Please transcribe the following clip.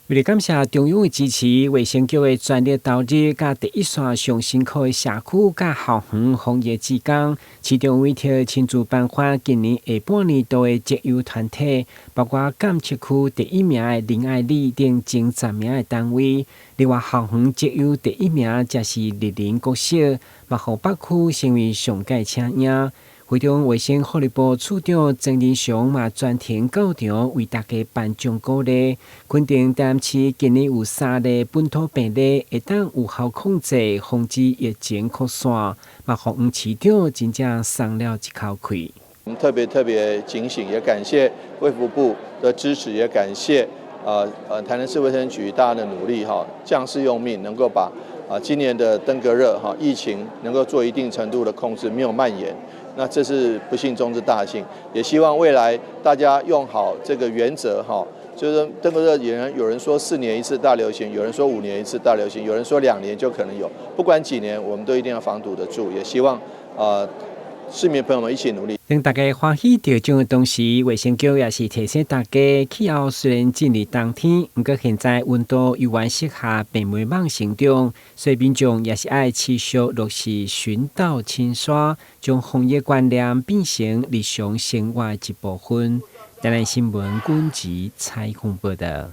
為了感謝中央的支持，衛生局的全力投入，佮第一線上辛苦的社區佮校園防疫志工，市長委託親自頒發今年下半年度的績優團體，包括監測區第一名的仁愛里等前10名的單位。另外，校園績優第一名則是麗林國小，嘛予北區成為上屆精英。會中衛生福利部處長曾仁祥嘛專程到場為大家頒獎鼓勵，肯定台南市今年有三例本土病例會當有效控制，防止疫情擴散，嘛予黃市長真正鬆了一口氣。我們特別特別警醒，也感謝衛福部的支持，也感謝台南市衛生局大家的努力哈，將士用命能夠把今年的登革熱哈疫情能夠做一定程度的控制，沒有蔓延。那這是不幸中之大幸，也希望未來大家用好這個原則哈，就是登革熱，有人說4年一次大流行，有人說5年一次大流行，有人說2年就可能有，不管幾年，我們都一定要防堵得住。也希望市民朋友們一起努力。當大家歡喜得獎的同時，衛生局也是提醒大家，氣候雖然進入冬天，毋過現在溫度猶原適合病媒蚊成長，所以民眾也是愛持續落實巡倒清沙，將防疫觀念變成日常生活的一部分。台南新聞軍籍採訪報道。